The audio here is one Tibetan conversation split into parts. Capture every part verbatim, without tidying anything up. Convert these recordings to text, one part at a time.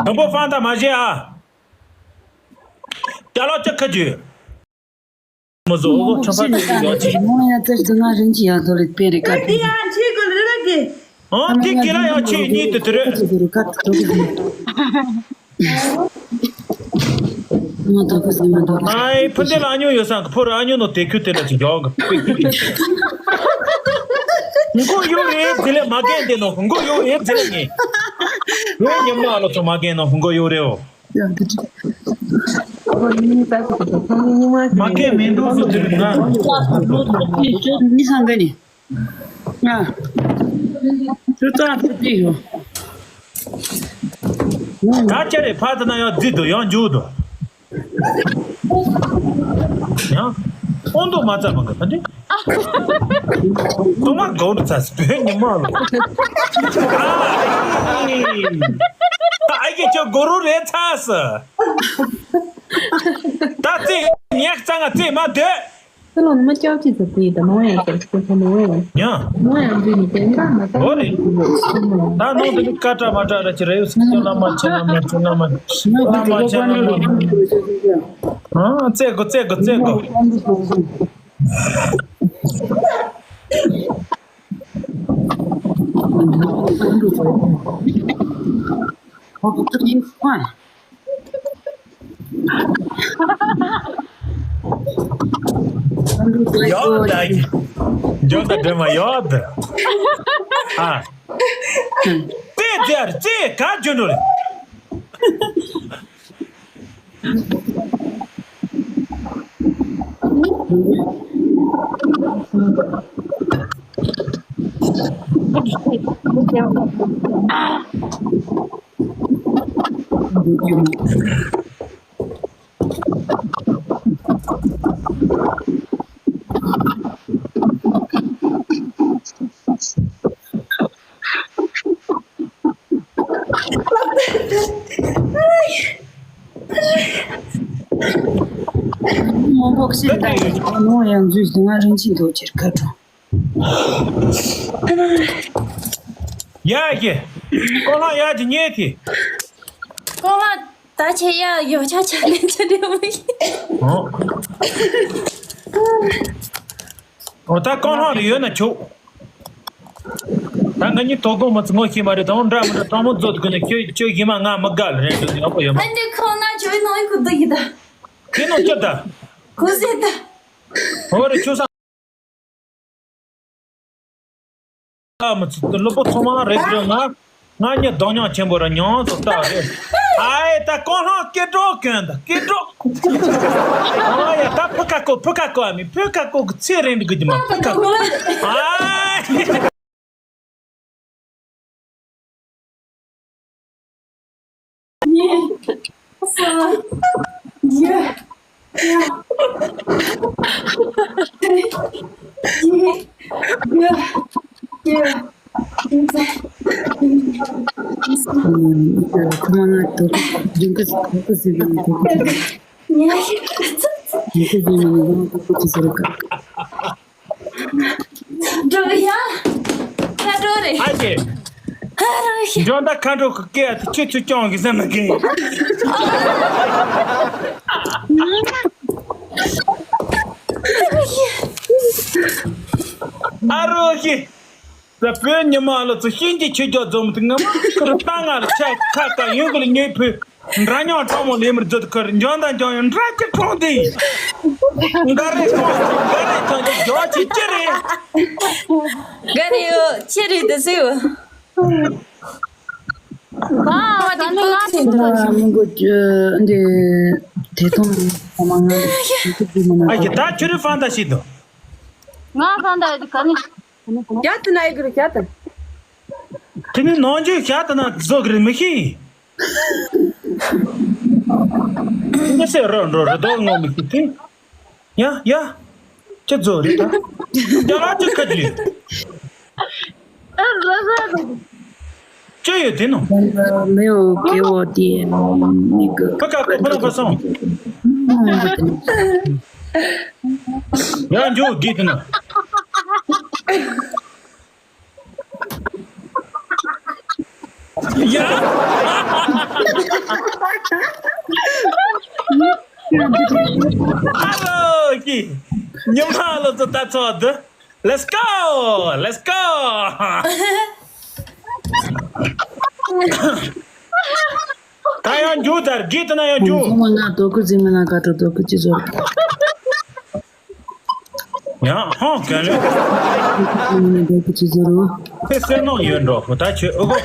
དང་པོ་ཧྥང་ཏ་མ་བཞེས་ཨ། ཅ་ལག་ཅི་ཁ་རྒྱུ། མོ་ཟོ་ཨོ་ཁྲ་ཕ་ཏི་ཡོད་ཅི། མོ་ཡང་ཚེ་སྡུག་ང་རིན་གྱི་ཡང་དོ་ལེ་པེ་རེ་ཀ་ཏི། ཨ་ཏི་གི་ལ་ཡང་ཆེ་གཉིས་དུ་དུ་རེ། ཀ་ཏི་དོ་གི། ང་དོ་གི་ཟི་མ་དོ་གི། ཨའི་ཕུ་འདི་ལ་ཨ་ཉོ་ཡོད་སང་གི་ཕོ་ར་ཨ་ཉོ་ནོ་དེ་ཁུ་དེ་ལ་ཅི་ཡོང་གི། མགོ་ཡོ་རེ་དེ་ལས་མ་གན་དེ་ནོ་མགོ་ཡོ་རེ་དེ་ལས་ངེ། ཡོ་ཉི་མ་ལོ་ཚོ་མ་གན་ནོ་མགོ་ཡོ་རེ་འོ། མ་གན་མེ་འདུག་སུ་དེ་རིང་ང་། མི་སང་ག་ནི། ང་། ཚུར་ཙང་ཚུར་དེ་ཡོ། ད་ཅི་རེད་ཕ་ད་ན་ཡང་རྫི་འདུག་ཡང་འཇུག་འདུག་ཡང་། ཨོང་དུ་མ་ཚ་མ་ག་ད་འདི། ཏོ་མ་གོ་རུ་ཚ་སི་བོད་ཉི་མ་ལོ། ཨ་ཡེ་ཅོ་གོ་རུ་རེ་ཚ་སི། ད་ཙི་ཉག་ཚང་ང་ཙི་མ་འདོད། ད་ལོ་ནི་མ་སྐྱབས་ཅི་ཟེར་དེ་ཡི་ད་མོ་ཡང་ཟེར་ཁོ་ཁོ་མོ་ཡང་ཡང་མོ་ཡང་འདི་ནི་དེ་འདྲ་མ་ད་ཨོ་རེད། ད་ནང་དུ་ནི་ཀ་ཏྲ་མ་ཏྲ་ར་ཅི་རེ་ཡོད་སི་ཀྱོ་ལ་མ་ཆེ་ལ་མ་ཆེ་ལ་མ་ཆེ་ལ་མ་ཆེ་ལ་མ་ཨ་ཙེ་གོ་ཙེ་གོ་ཙེ་གོ། ཡོད་ད། འཇོན་ད་འདྲེ་མ་ཡོད་ད། ཨ། ཙེ་ཙེ་ཙེ་ག་འཇོན་འགྲོ་རེད། མོན་པོ་ཁྱེད་ལྟ་ཡི་ཁོ་ནོ་ཡང་འཛུལ་ཟིན་ང་རིན་ཆེན་དོ་ཁྱེར་ཁ་གྲོ། ཡ་གི། ཀོ་ལ་ཡ་གི་ཉེ་གི། ཀོ་ལ་ད་ཆེ་ཡ་ཡོ་ཆ་ཆ་ལེན་ཆ་དེ་མི་ཤེས། ཨོ། ཨོ་ད་ཀོ་ལ་རེ་ཡོད་ན་ཆོག་ད་ང་གཉིས་དོ་དགོང་མ་ཚོ་ངོ་ཤེས་མ་རེད་དང་འདྲ་མི་འདྲ་དྲང་མོ་བརྗོད་དགོས་ན་ཁྱོད་ཁྱོད་ཡིན་མ་ང་མི་དགའ་ལ་རེད་འདུག་ཡག་པོ་ཡོད་མ། ཨ་འདི་ཁོང་ན་ཇོའི་ནང་ཁུ་འདུག་ཡི་ད། དེ་ནང་སྐྱོ་ད། ཁུ་སེ་ད། ཧོ་རེ་ཆུ་ས། ཨ་མི་ཚོ་སློབ་པོ་ཚང་མ་རེད་རེད་ང་། ང་གཉིས་གདོང་མྱོང་ཆེན་པོ་ར་མྱོང་ཚོ་ལྟ་རེད། ཨ་ཡེ་ད་ཀོ་ལྷང་སྐད་གྲོགས་གྱོན་ད་སྐད་གྲོགས། ཨ་ཡ་ད་ཕུ་ཁ་ཀོ་ཕུ་ཁ་ཀོ་ཨ་མི་ཕུ་ཁ་ཀོ་གི་ཚེ་རིང་འདུག་གི་མ་ཕུ་ཁ་ཀོ། ཨ་ཡེ། འགྲོ་ཡ། ཁ་འགྲོ་རེད། ཨ་ཅེ། ཨ་རོ་ཤི། འཇོན་ད་ཁ་འགྲོ་གི་སྐད་དེ་ཁྱོད་ཚོས་སྐྱོང་གི་ཟེར་མི་གི། ཨ་རོ་ཤི། ད་བོད་ཉི་མ་ལ་ཚོ་ཤིན་ཅི་ཆོས་རྒྱལ་རྫོང་དུ་ངམ་ཁུར་ཏང་ང་ལ་ཆ་ཁ་ཁ་ཡོང་གི་ལ་ཉོས་ཕུད། འདྲ་མཉམ་གྲོགས་མོ་ལས་མི་རྫུད་ཁར་འཇོན་དང་འཇོན་ཡང་འདྲ་གི་གྲོང་དེ་ཡིན། འགའ་རེ་གྲོང་འགའ་རེ་གང་གི་འཇོག་ཅི་ཅི་རེད། འགའ་རེ་ཡོད་ཅི་རེད་དུ་ཟེར་བ། ཨ་ད་ནི་ང་ཚོ་འདི་ལ་མི་མགོ་འདི་དེ་དང་ཁོ་མ་ང་ཨ་ཀྱི་ད་ཁྱོད་རི་ཧྥང་ཏ་ཤི་དོ། ང་ཧྥང་ཏ་ཡོད་ག་ནི། རྒྱ་དེ་ན་ཡི་གི་རུ་རྒྱ་དེ། དེ་ནི་ནང་ཆོས་རྒྱ་དེ་ན་བཟོ་གི་རེད་མི་ཤེས། འདི་སེ་རོ་འགྲོ་རེ་དོ་ངོ་མི་ཤེས་དེ། ཡ་ཡ། ཅི་བཟོ་རེད་ད། རྒྱ་ལ་ཅི་ཁ་ཅི། ཅི་ཡོད་དེ་ནོ།没有给我点那个。ཕ་ཁ་ཁོ་ཕ་ལ་ཁ་སོང་། ཡང་འཇུག་གི་དེ་ན། ཡ། ཧ་ལོ་ཀི། ཉི་མ་ལོ་ཚོ་ད་ཚོ་འདི། Let's go! Let's go! ད་ཡང་རྒྱུག་ད་རྒྱུག་ད་ན་ཡང་རྒྱུག་ཚང་མ་ང་དོ་ཁུར་འཛིན་མི་ན་ག་ཏོ་དོ་ཁུར་ཅི་ཟོར། ཡང་ཧོང་ག་ལེ། ང་དོ་ཁུར་ཅི་ཟོར་རོ། དེ་སེར་ནོ་ཡོད་འགྲོ་ཁོ་ད་ཆོས་ཨོ་གོ།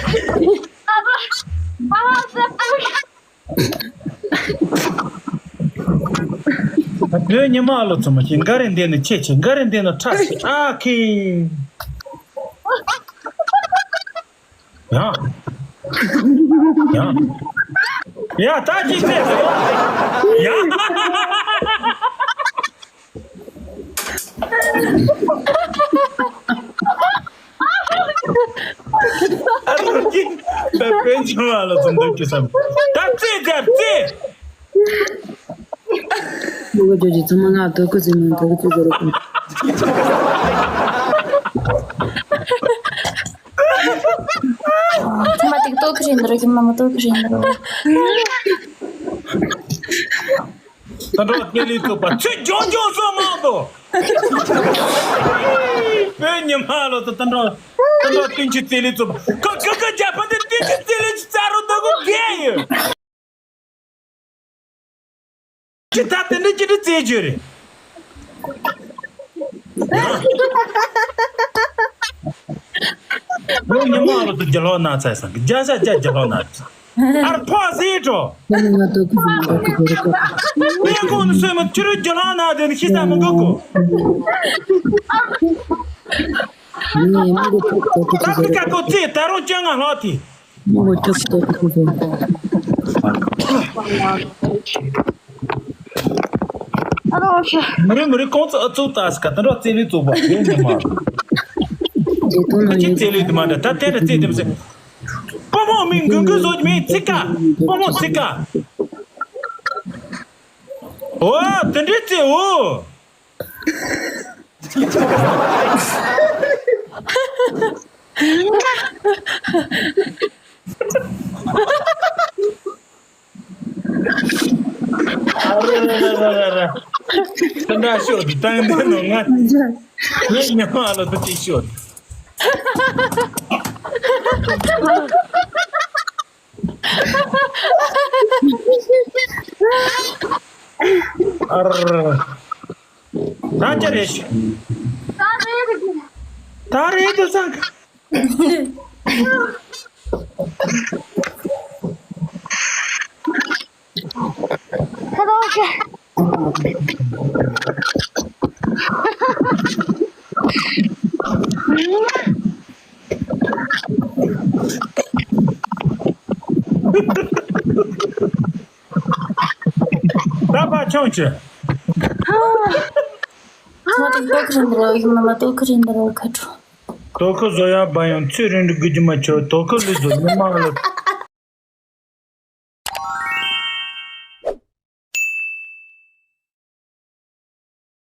བོད་ཉི་མ་ལོ་ཚོ་མ་ཤེས་འགའ་རེ་འདི་ནི་ཆེ་ཆེ་འགའ་རེ་འདི་ནི་ཁྲ་ཆེ་ཨ་ཁེ། ཡང་། ཡང་། ཡ་ད་ཅི་ཟེར་ཡང་། ཨ་རོ་ཀི། ད་དཔོན་ཆུང་བ་ལ་ཚོ་འདུག་གི་བསམ། ད་རྩེ་རྩེ་རྩེ། མོ་ག་ཇོ་ཇི་ཚང་མ་ང་དོ་ཁུ་ཟིན་མོ་དོ་ཁུ་ཟིན་རོ་ཀུ། ཁྱིམ་པ་ཏིག་ཏོ་ཁུ་རིན་འདི་རོ་ཁྱིམ་མ་མོ་ཏོ་ཁུ་རིན་འདི་རོ། ད་འགྲོ་ལྟེ་ལི་ཚུགས་པ་ཚུད་ཇོ་ཇོ་སོ་མང་དོ། བོད་ཉི་མ་ལོ་ཚོ་ད་འགྲོ། ད་འགྲོ་བསྟན་ཆུ་རྩེ་ལི་ཚུགས་པ་ཁ་ཁ་ཁ་རྒྱ་ཕན་དེ་བསྟན་ཆུ་རྩེ་ལི་ཚུགས་རོ་ད་གོ་རྒྱལ་ཡོད། ཅི་ད་དེ་འདྲ་ཅི་འདྲ་རྩེ་རྒྱུ་རེད། ལོ་ཉི་མ་ལོ་དུ་རྒྱ་ལོ་ན་ཚ་སང་རྒྱ་ཤ་རྒྱ་རྒྱ་ལོ་ན་ཚ། ཨར་ཕོ་ཟེ་ཏོ། ཁྱོད་ནི་ང་དོ་ཁུ་ཟིན་མ་དོ་ཁུ་ཟེར་གོ། མེ་ཁོང་ནི་སོས་མ་ཁྱི་རུ་རྒྱ་ལོ་ན་དེ་ནི་ཤི་ས་མི་འགོ་གོ། ནི་མི་གི་ཐུག་དོ་ཁུ་ད་ཟེར་ཏི་ཀ་གོ་ཚེ་ད་རུང་ཅང་ང་ལོ་དེ། མོ་ཅོག་ཏོ་ཏོ་ཏོ། ཨ་རོ་ཤ། མི་རེ་མི་རེ་ཁོང་ཚོ་ཨ་ཚོགས་ད་སི་ཀ་ད་འགྲོ་རྩེ་ལི་ཚོགས་པ་ཡོད་ཉི་མ། ཇེ་ཏོ་ནོ་ཅི་ཡོད་རྩེ་ལི་དུ་མ་འདྲ་ད་དེ་འདྲ་རྩེ་དེ་མི་ཟེར། པོ་མོ་མིང་གུན་གུན་བཟོ་མིང་ཚིག་ཀ། པོ་མོ་ཚིག་ཀ། ཨོ་དེ་འདྲ་རྩེ་འོ། ཨ་ར་ར་ར་ར་ར། ད་འདྲ་ཤོད་དུ་བཏང་དེ་ནོ་ང་། ངས་ཉི་མ་ལ་དུ་ཅིག་ཤོད། ཨ་ར། ད་ཅི་རེད་ཤི། ད་རེད་དུ་སང་། ད་ད་ཨོ་ཁེ། ད་ཕ་ཆུང་ཆུ། ཚོ་དེ་ཏོ་ཁ་རིན་འདི་རོ་ཡིན་ན་མ་ཏོ་ཁ་རིན་འདི་རོ་ཁ་ཁྲོ། ཏོ་ཁ་བཟོ་ཡག་བ་ཡང་ཚུལ་རིན་འདི་དགོས་ཀྱི་མ་ཆོག་ཏོ་ཁ་ལུས་བཟོ་ཉི་མ་ལ།